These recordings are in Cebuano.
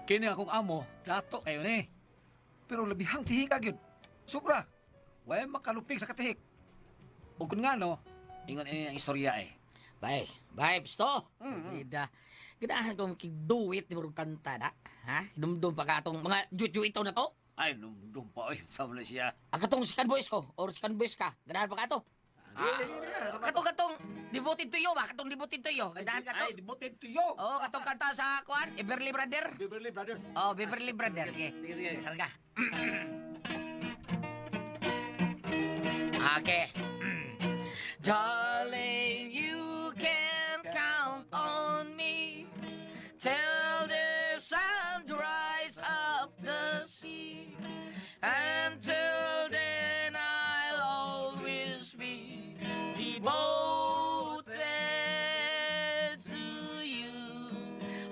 Kini akong amo, dato kayo ni. Pero labihang tihika gyud. Sobra. Way makalupig sa katihik. Ug kun ngano, ingon ini ang istorya eh. Bay, bay, pisto. Bida. Ganahan ko makigduit ni murag kanta na. Ha? Dumdum pa ka atong mga juit-juit na to. Ay, numdum pa oy, sa na siya. Ang katong second voice ko or second voice ka. Ganahan pa ka ato. Ah, Katong katong devoted to you ba? Katong devoted to you. Ganahan ka to. Ay, devoted to you. Oh, katong kanta sa kuan, Everly Brother. Beverly Brothers. Oh, Beverly Brother. Okay. Sige, sige. Karga. Okay. Darling, you can count on me till the sun dries up the sea. Until then, I'll always be devoted to you.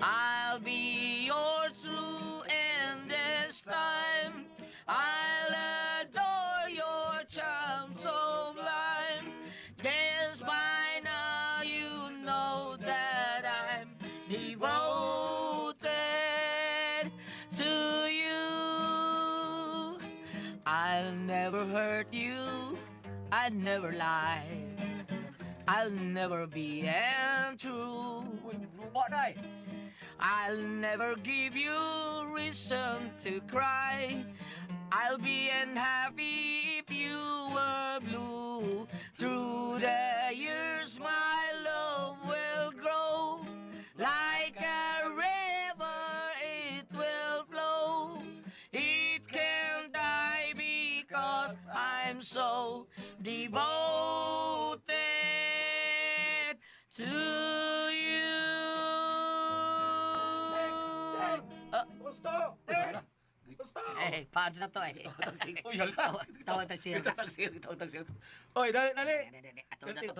I'll be yours through endless time. I'll adore your charm sublime. Guess by now you know that I'm devoted to you. I'll never hurt you. I'll never lie. I'll never be untrue. Uy, luma na eh. I'll never give you reason to cry. I'll be unhappy if you were blue. Through the years, my love will grow. Like a river, it will flow. It can't die because I'm so devoted to you. Ah, Gusto! Eh! Gusto! eh, pads na to eh. Uy, hala. Tawag tayo siya. Tawag sir, tawag sir. Oy, dali, dali. Dali, dali, ato na to.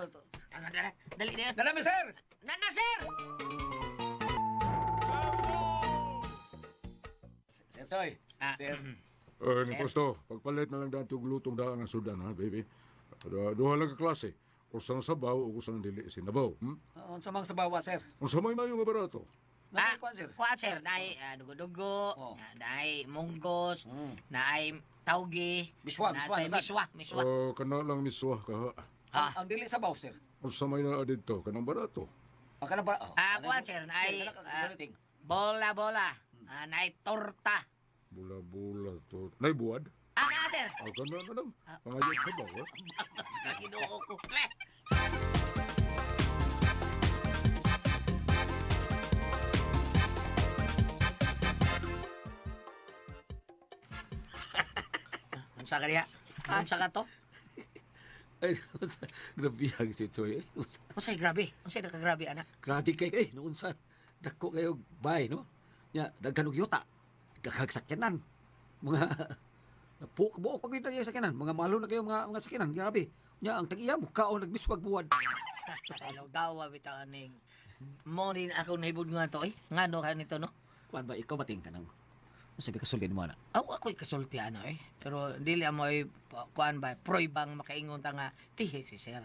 Dali, dali na. Dali, mi, sir. Nana, sir! Sir Choi. Ah, Sir. Eh, ni Gusto, pagpalit na lang daan itong lutong daan ng sudan, ha, baby? Duha lang ka klase. Usang sabaw o usang dili sinabaw. Unsa mang sabawa, sir? Unsa may mayo nga barato? Naay kuan, sir. Kuan, sir, naay dugo-dugo, Oh. naay munggos, naay tawgi, Miswa, miswa, naay nasad. miswa, miswa. Oh, kana lang miswa ka ha. Ah. Ang dili sabaw, sir. Unsa may naa didto kanang barato? Ang kanang bara. Oh, Ah, kuan, sir, naay bola, bola, naay torta. Bula-bula to. Nay buwad? Ah, naa, sir. Ah, kana na lang. Pangayot sabaw, ha? Ginoo ko. Eh. Unsa ka diha? Unsa ka to? Ay, grabe ang si Choi. Eh. Unsay grabe? Unsay nakagrabe ana? Grabe kay eh noon sa dako kayo bay no. Nya daghan og yuta. Daghang sakyanan. Mga napuok buok pag yun sakyanan, mga malo na kayo mga mga sakyanan, grabe. Nya ang tag-iya mo kaon nagbiswag buwad. Ilaw dawa bitaw aning. Mo rin ako nahibod nga to eh. Ngano ka nito no? Kuan ba ikaw bating kanang unsa ba kasulin mo ana? Aw ako'y kasulti ana eh. Pero dili mo ay kuan ba proy bang makaingon ta nga tihik si sir.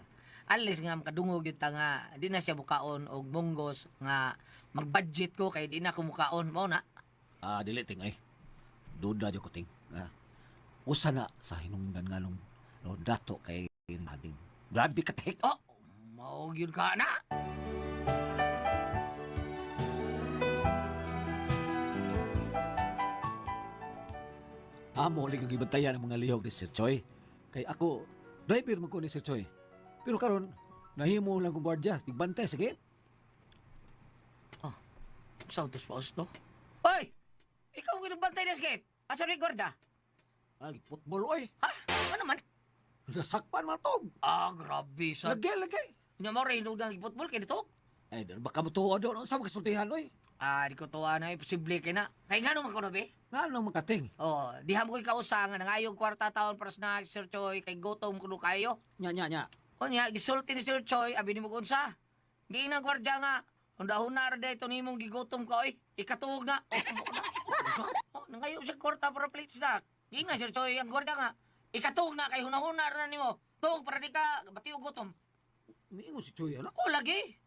Unless nga makadungog yun ta nga di na siya bukaon og munggos nga mag-budget ko kay di na ko mukaon mo na. Ah, dili ting ay. Duda jud ko ting. Ah. Usa na sa hinungdan nga nung no, dato kay hading. Grabe ka tihik. Oh, mao gyud ka na. Amo lagi gibantayan ang mga lihok ni Sir Choi. Kay ako, driver man ko ni Sir Choi. Pero karon nahimo lang kong gwardiya, bigbantay sa gate. Sa utos pa usto. Oy! Ikaw ang ginagbantay na sa gate. Asa ni gwardiya? Ay, football oy. Ha? Ano man? Nasakpan man tog. Ah, grabe sa. Lagay, lagay. Nya mo rin nung football kay dito. Ay, baka mo doon. Unsa makasultihan oy? Ah, di ko tuwa na imposible kay na. Kay ngano man ko na be? Nga nang makating. Oh, diha mo ko'y kausa nga nangayog kwarta taon para sa Sir Choi kay gutom kuno kayo. Nya, nya, nya. Unya gisulti ni Sir Choi abi nimo unsa. Giinang gwardiya nga undahuna ra dayto nimong gigutom ka oy. Ikatuog na. Oh, oh, nangayo siya kwarta para plate snack. Giinang Sir Choi ang gwardiya nga ikatuog na kay hunahuna ra nimo. Tuog para di ka bati og gutom. Miingon si Choi, ano? Oh, lagi.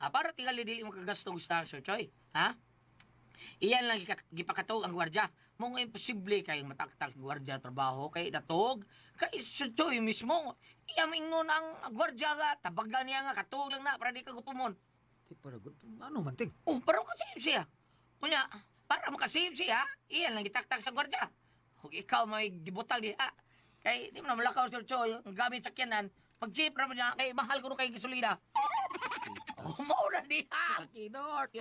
Ah, para tingali dili mo kagasto og snack, Sir Choi. Ha? Iyan lang gipakatog ang gwardiya. Mong imposible kay mataktak gwardiya trabaho kay datog. Kay Sir Choi mismo. Iya maingon ang gwardiya nga tabagan niya nga katuog lang na para di ka gutumon. Di para good. Ano man ting? Oh, pero makasave siya. Unya, para makasave siya, iyan lang gitaktak sa gwardiya. Ug ikaw may gibutang diha. Kay di mo na malakaw Sir Choi ang gamit sa sakyanan. Pag jeep ra man niya kay mahal kuno kay gasolina. Oh, mao na diha. Kakinort.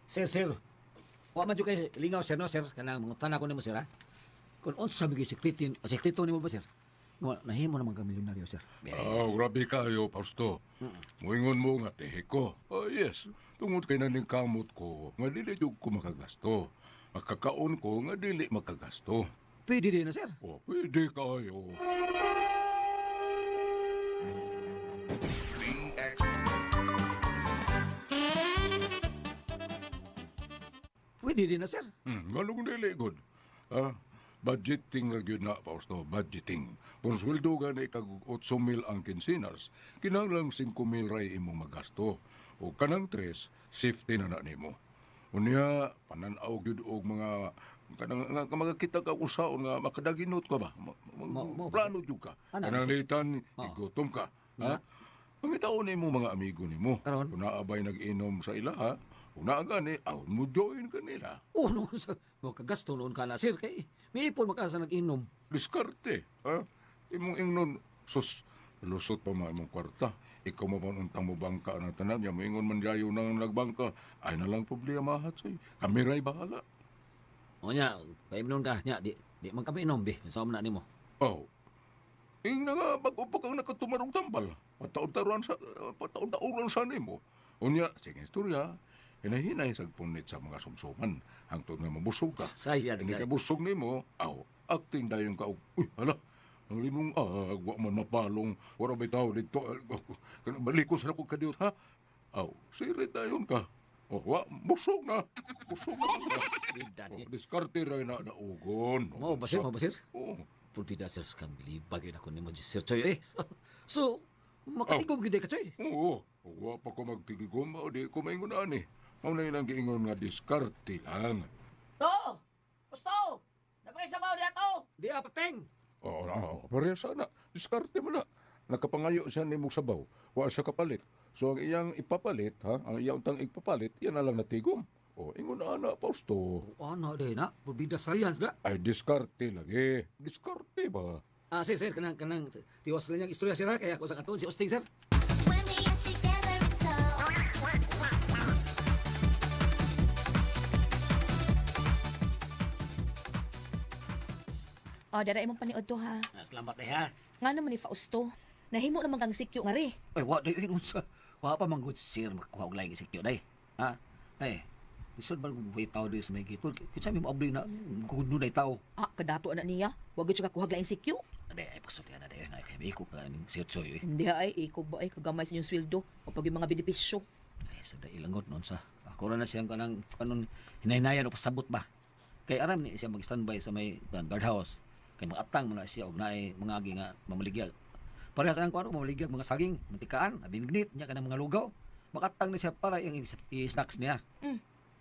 Sir, sir. Wa man jud kay lingaw sir no sir kanang mangutana ko nimo sir ha. Kung unsa may sekreto sekreto nimo ba sir? Nga nahimo naman ka milyonaryo sir. Ah, grabe kayo, Fausto. Muingon mo nga tehe ko. Oh, yes. Tungod kay naningkamot ko, nga dili jud ko makagasto. Makakaon ko nga dili makagasto. Pwede din na sir. Oh, pwede kayo. Pwede din na sir. Nganong dili gud. Ah, budgeting ra gyud na, Fausto, budgeting. Kung sweldo gani kag 8,000 ang kinsinas, kinahanglan 5,000 ray imong magasto. O kanang tres, safety na na nimo. Unya, panan-aw gyud og mga kanang nga makakita ka usaon nga makadaginot ka ba? Plano jud ka. Ana, Kanang sir. litan, Oo. igutom ka. Ha? Pangitaon nimo mga amigo nimo. Karon? Kung naabay nag-inom sa ila, ha? Kung naa gani, aw mo join kanila. Oh, noon sa makagasto noon ka na sir kay miipon maka sa nag-inom. Diskarte, ha? Imong ingnon, sus, lusot pa mga imong kwarta. Ikaw mo pa untang mo bangka ng tanan niya, moingon man dayo nang nagbangka. Ay na lang problema ha, soy. Kami ray bahala. O nya, paimnon ka nya di di man kami inom bi. Sa na nimo. Oh. Ing na nga, bago pa kang nakatumarong tambal. Pataon-taoran sa, pataon-taoran sa nimo. Unya, sige istorya, hinahinay sa punit sa mga sumsuman. Hangtod nga mabusog ka. Sayad Hindi ka busog nimo, aw, acting dayon ka og, uy, hala, ang limong wa man mapalong, wala bitaw dito, baliko sa akong kadiyot, ha? Aw, sirit dayon ka. Oh, wa, busog na. Busog na ka. Oh, diskarte ra na naugon. Mao ba sir, mao ba sir? Oh, Pulpida sir skam bagay na ko nimo sir Choy eh. So, makatigom gyud ka Choy. oo, wa pa ko magtigigom, o di ko maingon ani. Mao na ilang giingon nga diskarte lang. To! Gusto! Napakay sabaw diha to! Di apateng. Oo, oo, pareha sana. Diskarte mo na. Nakapangayo siya ni mong sabaw. Wa siya kapalit. So ang iyang ipapalit, ha? Ang iyang utang ipapalit, yan na lang natigom. O, ingon na ana, Fausto. Ano di na, pulpida science na. Ay, diskarte lagi. Diskarte ba? Ah, sir, sir, kanang kanang tiwas lang niyang istorya sir ha, kaya ako sa katon si Osting sir. When we are together, it's so. O, dara imong paniod to ha. Ah, salamat day ha. Nga naman ni Fausto. Nahimo naman kang sikyo nga ri. Ay wa day unsa. Wa pa man gud sir makuha og laing sikyo day. Ha? Ay, lisod man kung may tao diri sa may gitod. Kinsa may moabli na kung dunay tao. Ah, kadato na niya. Wa gyud siya kakuhag laing sikyo. Ade, ay pagsultihan na day na kay miiko ka ning Sir Choy. Eh. Hindi ay ikog ba ay kagamay sa inyong sweldo o pag yung mga benepisyo. Ay, sa dai langot noon sa. Ako ra na siyang kanang kanon hinaynayan o pasabot ba. Kay aram ni siya mag-standby sa may kan, guardhouse. Kay magatang man na siya og naay mga agi nga mamaligyag. Parehas ang kuano mamaligyag mga saging, mantikaan, abingnit nya kanang mga lugaw. Makatang ni siya para iyang i-snacks niya.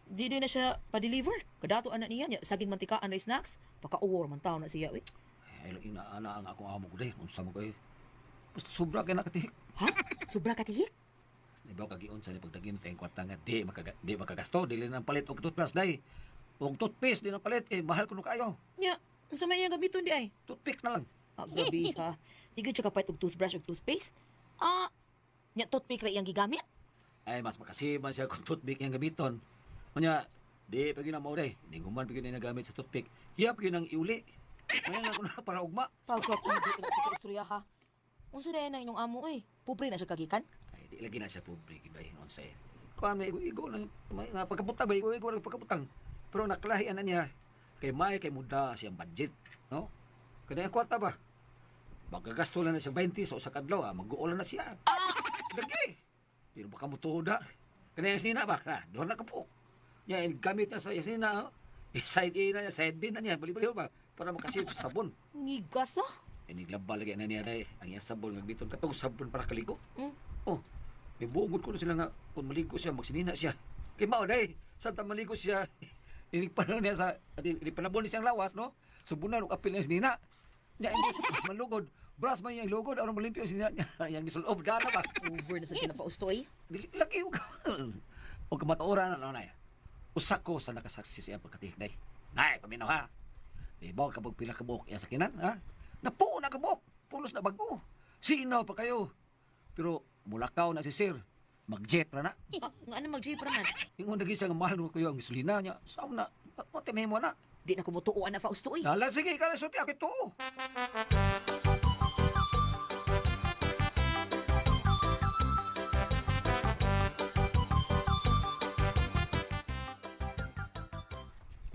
Di din na siya pa-deliver. Kadato ana niya nya saging mantikaan na snacks. Paka-uwor man taon na siya uy. Ay, ina ana ang akong amo ko day. Unsa mo kay basta sobra kay nakatihik. Ha? Sobra katihik? Ibaw kagiun sa ni pagdagin kay kwarta nga di makaga, di makagasto dili nang palit og toothbrush day. Og toothpaste di nang palit kay mahal kuno kayo. Nya, unsa may iyang gamiton di ay? Toothpick na lang. Ah, grabe ha. Di gyud siya kapalit og toothbrush og toothpaste. Ah, nya toothpick ra iyang gigamit. Ay, mas makasiman siya kung toothpick yung gamiton. Unya, di pa yun ang maure. Hindi guman pa yun ang nagamit sa toothpick. Hiya pa yun ang iuli. Ngayon ako na para ugma. Pagkakibo ina ka istorya ha. Unsa dayon ang inyong amo oy? Pobre na siya kagikan. Ay, di lagi na siya pobre. Iba yun sa kuan may igo-igo lang. May nga pagkabutang, may igo-igo lang pagkabutang. Pero naklahian na niya. Kay may kay muda siyang budget. No? Kaya ang kwarta ba? Magagasto lang na siya 20 sa usa ka adlaw, ah, mag-uula na siya. Lagi! Di na baka mutuoda. Kaya yung sinina ba? Na, doon na kapok. Nya gamit na sa yasina, oh. Eh, side A na niya, side B na niya, bali-bali ba para makasave sa sabon. Ngigas ah. Iniglaba lagi na niya day ang iyang sabon nga biton katong sabon para kaligo. Mm. Oh, may buongod ko na sila nga kung maligo siya magsinina siya. Kay mao day, sa ta maligo siya inigpanaw niya sa inipanabon niya siyang lawas no. Subunan og apil niya sinina. Nya hindi siya malugod. Bras man iyang lugod aron malimpyo ang sinina niya. Yang gisulob dana ba. Over na sa kinafausto eh. Dili lagi og og kamatuoran ano na. Usa ko sa nakasaksi sa iyang pagkatihik day. Nay, paminaw ha. Ibaw ka pag pila ka buok iya sakinan, ha? Napuo na ka buok. Pulos na bago. Sino pa kayo? Pero mulakaw na si sir. Mag-jet ra na. Ah, nga ano mag-jeep ra man. Ingon lagi siya nga mahal mo kayo ang gasolina niya. Saan na? Mati mo na. Di na kumutuo na Fausto eh. Lala, sige, ikaw na sulti. Ako ito.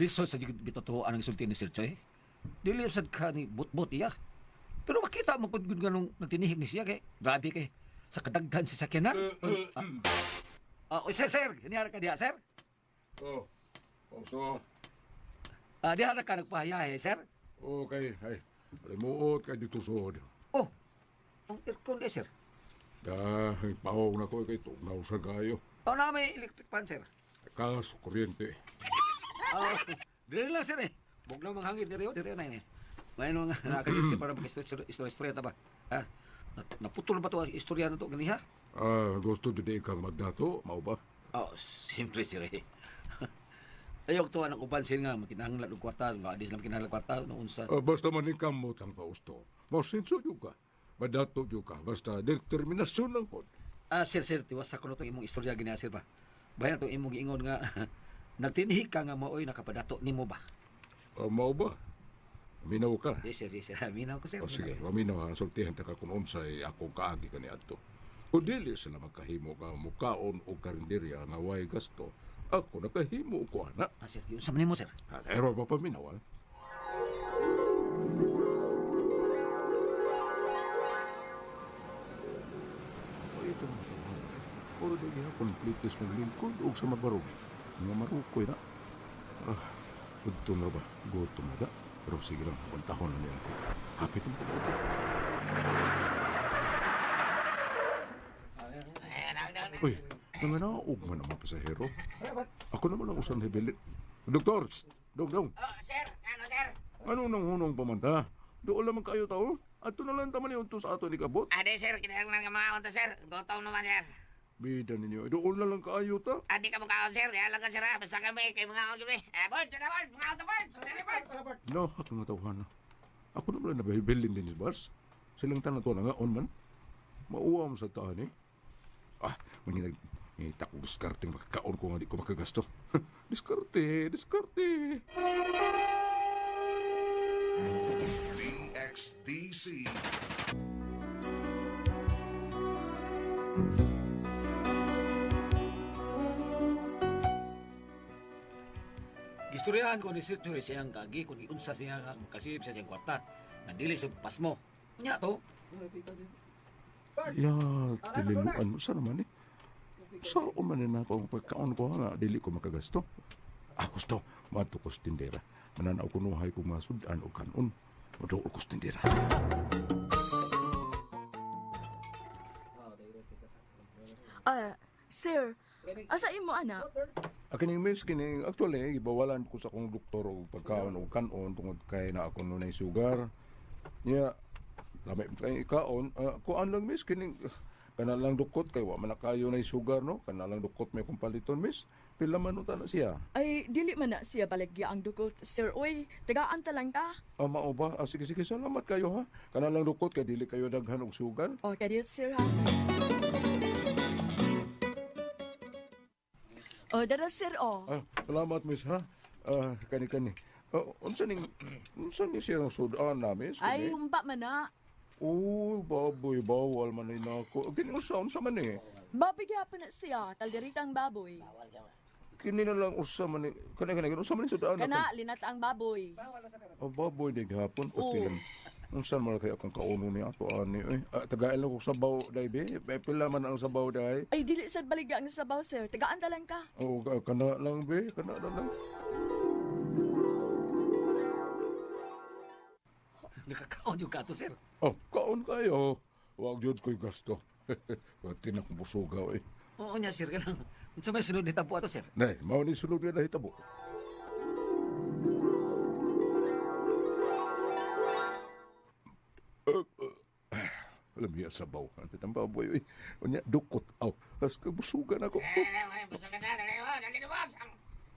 Lisod sa bitutuan ang sulti ni Sir Choi. Dili sad ka ni but-but iya. Pero makita mo pud gud nga nung nagtinihig ni siya kay grabe kay sa kadaghan sa sakyanan. Oy, sir, sir, niara ka diha, sir. Oh, Fausto. Ah, diha na ka nagpahayahe, sir. Okay, ay. Limuot kay dito sud. Oh, ang aircon di, sir. Dahil pahong na ko kay tugnaw sa kayo. Oh, na may electric fan, sir. Kaso kuryente. Ah, dire lang sir eh. Bugnaw manghangin dire oh, dire na ini. May nung nakakalisip para mag-istorya ta ba? Ha? Naputol ba to ang istorya na to ganiha? Ah, gusto jud kang magdato, mao ba? Oh, siyempre sir eh. Ayok to ang uban sir nga makinahanglan og kwarta, mga di sila makinahanglan kwarta no unsa. Ah, basta manikamot ang Fausto. Masinso jud ka. Madato jud ka. Basta determinasyon lang pod. Ah, sir, sir, tiwas ko no tong imong istorya ganiha sir ba. Bahin na tong imong giingon nga nagtinhi ka nga maoy nakapadato nimo ba? Ah, mao ba? Minaw ka. Yes sir, yes sir. Minaw ko sir. O sige, maminaw ha, sultihan ta ka kung unsay ako kaagi kani adto. Kung dili sila magkahimo ka mukaon o karinderya nga way gasto, ako nakahimo ko ana. Ah, sir, yun sa man nimo sir. Ah, Pero papaminaw ha. O ito mga tawhan. Puro di gihapon plitis maglingkod o sa magbarog. Mga marukoy na. Ah, gutom na ba? Gutom na da. Pero sige lang, pantahon na niya ako. Hapit mo ko. Uy, nanganaog man ang mga pasahero. Ako naman ang usang hibilin. Doktor! Psst! Dong, dong! Oh, sir, ano sir? Anong nanghunong pamanta? Doon lamang kayo tao. Ato na lang taman yung sa ato ni kabot. Ade sir, kinahanglan nga mga unta sir. Gutom naman sir. Bida ninyo. Doon na lang kayo ta. Adi ka mukhaon sir, di lang ka sir ha. Basta kami kay mga on kami. Eh, bird, sir, bird, mga unta bird. Dali, bird. Nahak nga tawhan na. Ako naman lang nabahibilin din si Bars. Silang tanan to na nga on man. Mauwam sa taan eh. Ah, manginag ngita ko diskarte nga makakaon ko nga di ko makagasto. Diskarte, diskarte. DXDC. Gistoryahan ko ni Sir Choi siyang kagi kung iunsa siya nga makasip sa siyang kwarta. Nga dili sa pasmo. Unya to. Ya, tiniluan mo. Saan naman eh? Saan man na ako ang pagkaon ko nga, dili ko makagasto. Ah, gusto. Mato ko sa tindera. Mananaw ko nuhay kong masudan o kanon. Maduol ko sa tindera. Ah, sir, asa imo ana? Akin yung miss, kining, actually, gibawalan ko sa akong doktor og pagkaon og kanon tungod kay na ako nunay sugar. Niya, lamay mo kay ikaon, kuan lang miss, kining, kana lang dukot kay wa man na kayo nay sugar no, kana lang dukot may akong paliton miss. Pila man unta na siya. Ay, dili man na siya baligya ang dukot, sir. Uy, tagaan ta lang ta. Ah, mao ba? Ah, sige, sige, salamat kayo ha. Kana lang dukot kay dili kayo daghan og sugar. Okay, di, sir, ha? Oh, dara, sir, oh. Ah, salamat miss ha. Ah, kani kani. Ah, unsa ning siyang sudan na miss? Ay, Kini? humba man na. Uy, baboy, bawal man ay nako. Kini unsa man eh? Baboy gyapon na siya, talderitang baboy. Kini na lang usa man ni kani kani unsa man ni sudan na? Kana, linata ang baboy. Oh, baboy di gihapon pastilan. Oo. Unsan man kay akong kauno ni ato ani oy. Ah, tagail lang kog sabaw dai be. May pila man ang sabaw dai. Ay, dili sad baligya ang sabaw, sir. Tagaan ta lang ka. O kana lang be, kana na lang. Nakakaon yung kato, sir. Oh, kaon kayo. Wag jud ko'y gasto. Pati na kong busugaw eh. Oo niya, sir. Kanang, unsa may sunod ni tabo ato, sir? Nay, mao ni sulod nga nahitabo. Alam niya sabaw. Ang titang baboy. Uy. Unya, dukot. Aw, tas kabusugan ako.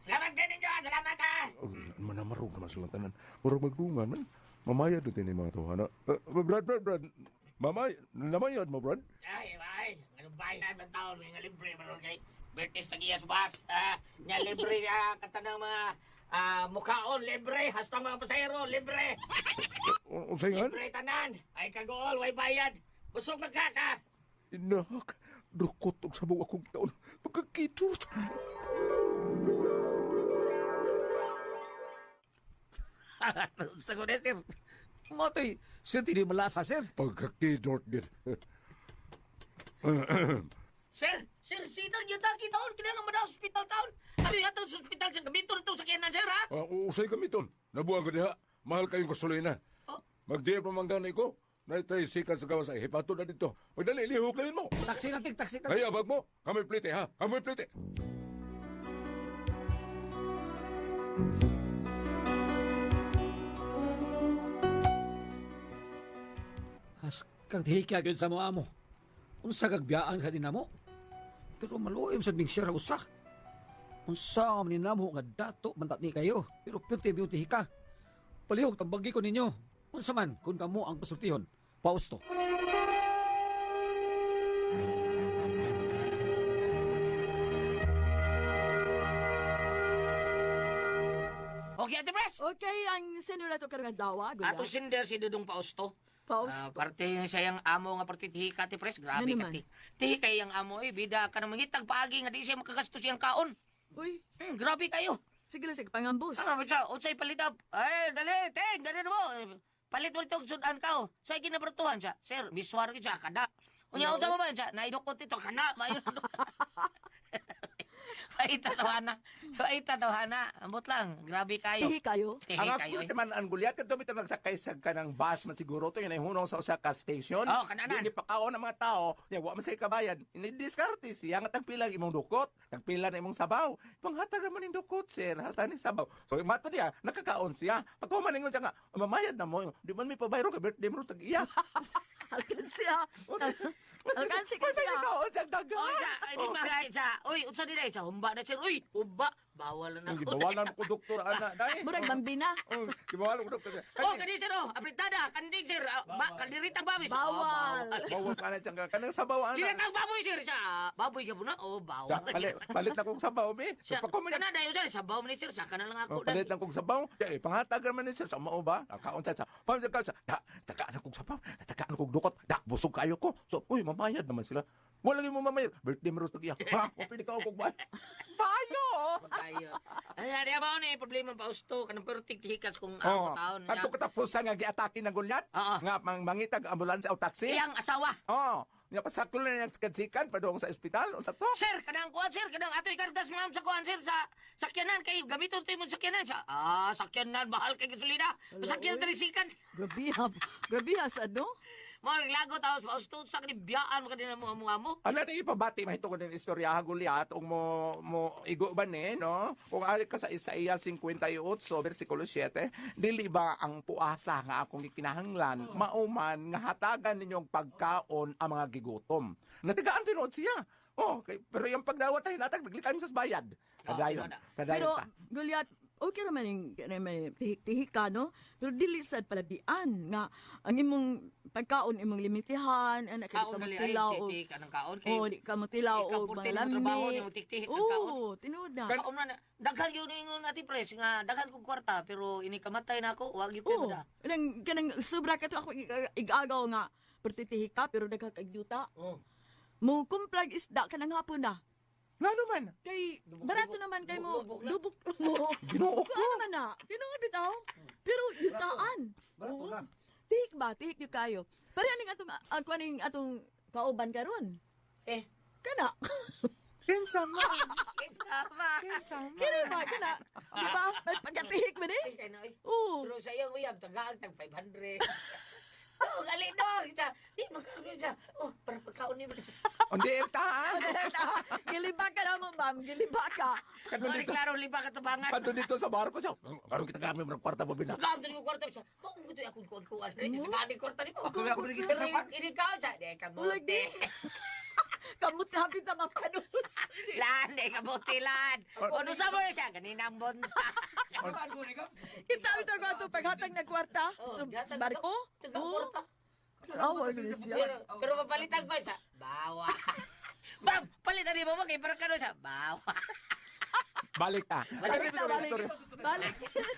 Salamat din ninyo, salamat ah. Oh, manamarog naman silang tanan. Murag magdungan man. Mamaya doon din mga tawhana. Brad, Brad, Brad. Mamay, namayad mo, Brad. Ay, ay, anong bayan man taon, may nga libre man kay Bertis Tagiyas Bas. Ah, nya libre ah, katanang mga mukhaon libre, hastang mga pasahero libre. Unsay nga? Libre tanan. Ay kagool, way bayad. Busog magkaka. Inak, dukot og sabaw akong taon. Pagkakitut. Sa ko na, sir. Mo to'y, sir, hindi malasa, sir. Pagkakidort din. Sir, sir, sitang yata kita taon, kinahanglan mo hospital taon. Ano yata sa hospital sir, gamito na itong sakyanan sir ha? Usay gamiton. Nabuang ka diha. Mahal kayong gasolina. Oh. Magdiya pa man gani ko. Naitay sikat sa gawas ay hipato na dito. Pagdali, lihok na mo. Taxi natin, taxi, taxi. Ay, abag mo. Kami plite, ha? Kami plite. Haskang tihika yun sa mga amo. Unsa kagbiyaan ka din namo. Pero maluoy sa ming share usa. Unsa man ni namo nga dato man ni kayo. Pero pirti beauty hika. Palihog tambagi ko ninyo. Unsa man kung kamo ang pasultihon. Pausto. Okay, Ate Pres. Okay, ang sino na to karong adlaw, Ato Gula? sinder si Dudong Pausto. Pausto. Ah, parte siya yung amo nga parte tihika Ate Pres. Grabe Ano ka man? ti. Tihika yung amo eh. Bida ka na mangitag paagi nga di siya makagastos iyang kaon. Uy, Grabe kayo. sige lang, sige, pangambus. Ah, sa unsay palit up. Ay, dali, teng, dali mo. Eh, palit mo itong sudan ka oh. Sa kinabratuhan siya. Sir, miswar gyud siya kada. Unya unsa mo man siya? Naidukot ito kana. Mayon. Paita tawhana. Paita tawhana. Ambot lang. Grabe kayo. Tihi kayo. Tihi Ang kayo. ako Eh. man ang gulyat kadto bitaw nagsakay sa kanang bus man siguro to yun ay hunong sa usa ka station. Oh, kananan. Di pakaon ang mga tao, nya wa man say kabayan. Ini diskarte siya nga tagpila ang imong dukot, tagpila na imong sabaw. Panghatag man ning dukot sir, hasta ni sabaw. So mato niya nakakaon siya. Pagkuman ningon siya nga, mamayad na mo, di man mi pabayro kay birthday mo tag iya. Alkansi ha. Alkansi ka Kasi siya. kaon siya dagan. Oy, sa, di ba sa, oy, unsa nila sa humba na sir. Uy, humba. Bawal na Ang ako. gibawalan ko doktor ana dai. Murag bambina. Oh, gibawalan ko doktor. Oh, kani sir oh, apritada, kanding sir, ba, kaldiritang baboy. Sir. Bawal. Oh, Bawal pa na siya kanang sabaw ana. Diritang baboy sir, sa baboy ka po na. Oh, bawal. Sa, palit, palit na kong sabaw, be. Siya, So, pagkuman kana dayon sir, sabaw man ni sir, saka na lang Oh, ako. palit lang kong sabaw. Ya, eh, panghatagan man ni sir sa mao ba? Nakaon sa sa. Pam sa sa. Da, tagaan kong sabaw, tagaan kong dukot. Da, busog kayo ko. So, uy, mamayad naman sila. Wala gyud mo mamayad. Birthday mo ros iya. Ha, o pili ka kog bay. Bayo. Tayo. Ano na diya ba ni problema pa usto kanang pertig tihikas kung ako Oh, taon adto katapusan nga giatake ng gulyat. Oo. Nga mang mangitag ambulansya o taxi. Iyang asawa. Oh, nya pasakol na niyang sikan padung sa ospital unsa to? Sir, kanang kuan sir, kanang atoy kargas mga sa kuan sir sa sakyanan kay gamiton to imong sakyanan siya. Ah, sakyanan mahal kay gasolina. Sakyanan uy. trisikan. Grabe ha. Grabe ha sa no? Mo lago taos pa usto sa kani biyaan mo kanina mo amo amo. Ano natin ipabati mahitungod ng istorya Goliath ug mo mo igo ba ni no? Kung ari ka sa Isaiah 58 versikulo 7, dili ba ang puasa nga akong gikinahanglan mauman nga hatagan ninyong pagkaon ang mga gigutom. Natigaan tinuod siya. Oh, kay, pero yung pagdawat sa hinatag naglikay sa bayad. Kadayon. Oh, tinuod. Kadayon Pero ta. Goliath, okay naman yung kanang may tihik-tihik ka, no? Pero dili sad palabian nga ang imong pagkaon imong limitihan, anak ka Kaon mo gali ay tilaw o tihik anang kaon kay. oh, di ka mo tilaw Ikaw, o purti ng trabaho, malami. di mo tihik-tihik ang kaon. Oo, tinuod na. Kaon na daghan yun ingon ati pres nga daghan kog kwarta pero ini kamatay na ako wag gyud Oo. da. Kanang kanang sobra ka to ako igagaw nga pertitihik ka pero daghan kag yuta. Oh. Mo kumplag isda kanang hapon na. Ngano man? Kay Lubok, barato lubok. naman kay mo Lubok, lubok lubok mo. Ginoo ko. Kuan naman na. Tinuod bitaw. Pero yutaan. Barato Oo. na. Tihik ba? Tihik gyud kayo. Pareha ning atong ang kuaning atong kauban karon. Eh, Kana. Kinsa man? kinsa ba? Kinsa man? Kini ba kana? Di ba? May pagkatihik ba ni? Ay, kay na, eh. Oo. Pero sa iyang uyab, tagaag, tag 500. Oh, gali dong. Sa, di magkaroon siya. Oh, para pagkaon ni mo. Undi ta ha? Giliba ka na mo, ma'am. Giliba ka. Kadto Dito. dito. Klaro, liba ka tubangan. Kadto dito sa barko siya. Karon kita kami ng kwarta mo bina. Pagkaon din mo kwarta siya. Kung gusto akong kuan-kuan. Tagaan ni kwarta ni mo. Ako binigyan Pero sa pan. ini ka siya. Di ka Ulag bote. di. Kamot hapit na mapanos. Lan, di ka bote lan. Ano sa mo siya? Ganinang bonta. Kita ito ko ato paghatag ng kwarta. Oh, Sa gihatag barko. Taga Oo. kwarta. Awa gyud siya. Pero mapalitan ko siya. Bawa. Bam, palitan ni mo kay para kano siya. Bawa. Balik ta. Balik Balik ta, ta balik. istorya. Balik.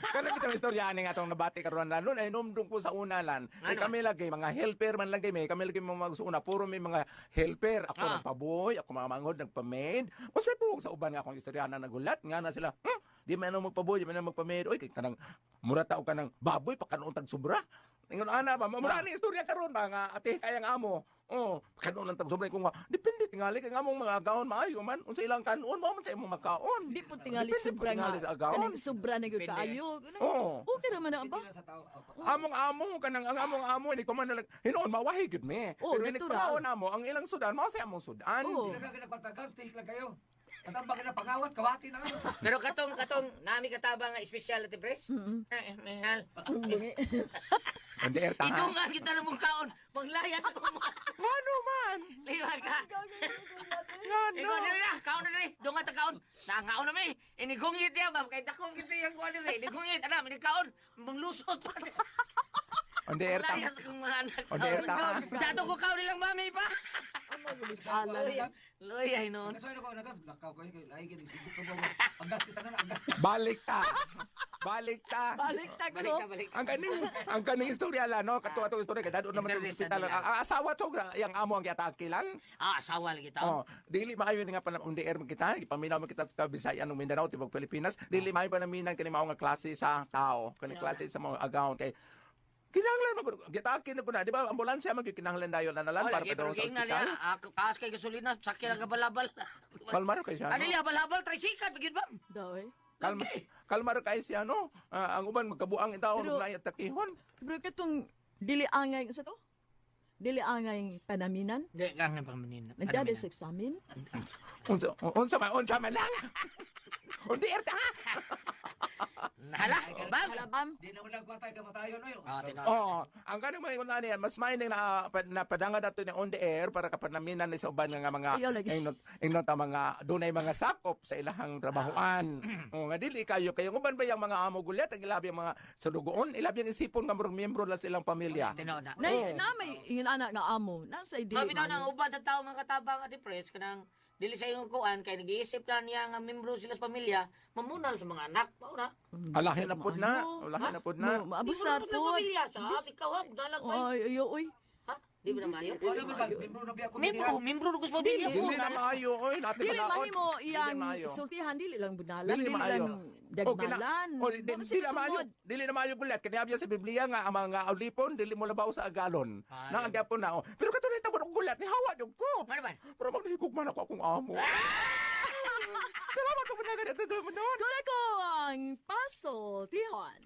Kana bitong istorya ani nga atong nabati karon lan ay numdum ko sa una lan. Kay Ano? kami lagi mga helper man lagi may kami lagi mga magsuuna puro may mga helper. Ako nagpaboy, ako mga manghod nagpa-maid. Unsay buok sa uban nga akong istorya na nagulat nga na sila. Di man na magpaboy, di man na magpa-maid. Oy kay kanang mura ta og kanang baboy pakanuon tag sobra. Ingon ana ba, mura ni istorya karon ba nga ate kayang amo. Oh, kanuon lang tag sobra ko nga. Depende tingali kay nga among mga agaon maayo man. Unsa ilang kanuon mao man sa imong makaon. Di po tingali Depende po sobra nga. tingali sa agaon. Kanang sobra na gyud Depende. kaayo. Oo. Okay naman na ba? Sa tao. Among amo kanang ang among amo ini ko man nalag hinuon mawahi gyud me. Oh, Pero ini natural. pangaon namo ang ilang sudan mao sa among sudan. Oo. Daghan ka na kwarta, Gab. Tihik lang kayo. Patambang ka na pangawat, kawati na ano. Pero katong nami kataba nga espesyal ati pres. Eh, mehal. Hindi erta ha. Idungan kita ng mong kaon. Manglayas ako mo. Ngano man? Liwa ka. Ngano? Ikaw dili na, kaon na dili. Dungan ta kaon. Nangaon na mi. Inigungit ya, ma'am. Kay dakong kita yang kuan dili. Inigungit ana, ini kaon. Manglusot pa. Hindi erta. Manglayas akong mga anak. Hindi erta ha. Sa ko kaon nilang mami pa. Alam. Luya ay noon. Nasuway na ko, nagab. Lakaw kayo, kay lahi kayo, sibuk ka ba? Anggas ka sana, anggas. Balik ta. Balik ta. Balik ta Balik ko. ta, balik. Ang kaning istorya la no, kato atong istorya kay dadon naman to sa Internet ospital. sa nila. Ang asawa to yang amo ang giatake lang. Ah, asawa lagi taon. Oh, dili maayo nga pa on the air man kita, ipaminaw man kita sa Bisayan ug Mindanao tibok Pilipinas. Dili maayo pa naminan kani mao nga klase sa tao, kani klase sa mga agawon kay kinahanglan man gud gitake na ko na, di ba? Ambulansya man gyud kinahanglan dayon na nalan Oh, para lagi, pero padung sa giingnan ospital. niya. Ah, kaas kay gasolina, sakya na kabalabal. Kalma ra kay siya. Ano No? niya, balabal, tricycle, bigyan ba? Daw eh. Kalma, kalma ra kay siya no. Ah, ang uban magkabuang in taon Pero- ug naay atakihon. Pero katong dili angay sa to? Dili angay panaminan. Di, kang na pangmanin. Nagdada sa examen. Unsa man lang. Undi erta ha. Hala, bam! Hala, bam. Di na mo lang kwarta, kamatayon. Oy. Ah, tinawag. Oh, ang kanang mga ingon niya, mas may na na padanga dato ni on the air para kapanaminan ni sa uban nga mga Ayaw lagi. ingon ingon ta mga dunay mga sakop sa ilahang trabahoan. Oh, nga dili kayo kayo uban ba yang mga amo gulyat ang ilabi ang mga salugoon, ilabi ang isipon nga murag miyembro lang sa ilang pamilya. Tinaw na. Na, Oo. na may ingon ana nga amo. Nasa dili Mami daw maayo. nang uban sa tao mga katabang at press kanang dili sa iyong kuan kay nag-iisip na niya nga membro sila sa pamilya mamunal sa mga anak mao na. Alahin na pud na, alahin na pud na. Mo, maabusar Di mo na po. pamilya sa ikaw ha dalag ba? Ay, ayo, oy. Ha? Di ba na maayo? Wala man kag, membro na biya ko Membro, membro ko sa pamilya ko. Dili na maayo oy, nati Dili palaot. mahimo iyang Dili maayo. sultihan, dili lang bunalan, Dili dili maayo. lang dagmalan. O, di, Wa man di sila na maayo. tungod. Dili na maayo gulat. Kaniabya sa Biblia nga ang mga ulipon dili mo labaw sa agalon. Ay. Naanggapon na. Oh. Pero katulad tabo og gulat ni hawa jud ko. Ano ba? Pero magnahigog man ako akong amo. Salamat ko po na ganito. Kuna ko ang pasultihan.